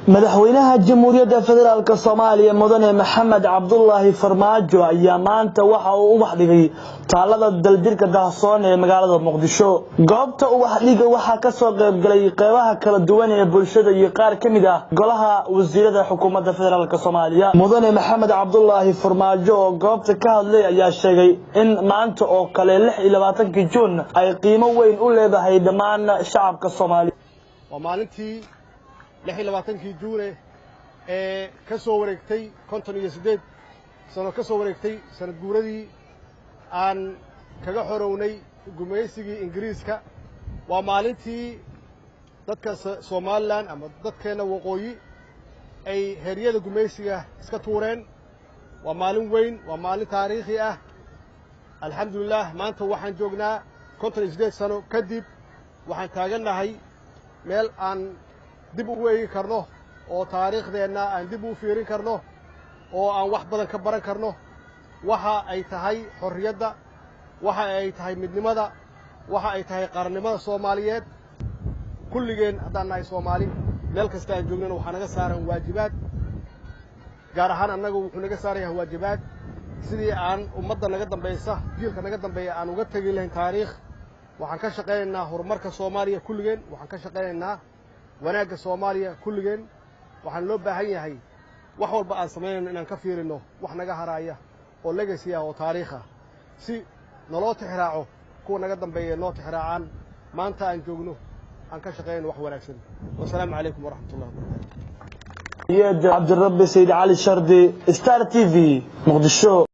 Madaxweynaha Jamhuuriyadda Federaalka Soomaaliya, Mudane Maxamed Cabdulaahi Farmaajo, ayaa maanta waxa uu ubax dhigay taalada Daljirka Dahsoon ee magaalada Muqdisho. Goobta ubax dhiga waxaa kasoo qaybgalay qeybaha kala duwan ee bulshada iyo qaar ka mid ah golaha wasiirada xukuumadda federaalka Soomaaliya. Mudane Maxamed Cabdulaahi Farmaajo oo goobta ka hadlay ayaa sheegay in maanta oo kale, 26-kii Juun, ay qiimo weyn u leedahay dhammaan shacabka Soomaaliya. Waa maalintii 26-kii Juune ee ka soo wareegtay 58 sano, ka soo wareegtay sanad guuradii aan kaga xorownay gumaysigii Ingiriiska. Waa maalintii dadka Somaliland ama dadkeenna waqooyi ay heryada gumaysiga iska tuureen. Waa maalin weyn, waa maalin taariikhi ah. Alxamdulilah, maanta waxaan joognaa 58 sano kadib, waxaan taagannahay meel aan dib ugu eegi karno oo taariikhdeenna aan dib u fiirin karno oo aan wax badan ka baran karno waxa ay tahay xorriyadda, waxa ay tahay midnimada, waxa ay tahay qarannimada Soomaaliyeed. Kulligeen haddaan nahay Soomaali, meel kasta aan joognana, waxaa naga saaran waajibaad. Gaar ahaan annagu wuxuu naga saaran yahay waajibaad sidii aan ummadda naga dambaysa, jiilka naga dambeeya, aan uga tegi lahayn taariikh. Waxaan ka shaqaynaynaa horumarka Soomaaliya kulligeen, waxaan ka shaqaynaynaa wanaagga Soomaaliya kulligeen. Waxaan loo baahan yahay wax walba aan samaynayno inaan ka fiirinno wax naga haraaya oo legacy ah oo taariikh ah, si naloo tixraaco, kuwa naga dambeeya noo tixraacaan. Maanta aan joogno aan ka shaqaynayno wax wanaagsan. Wasalaamu calaykum waraxmatullahi wabarakatu. Cabdirabi Sayid Cali Shardi, Star TV, Muqdisho.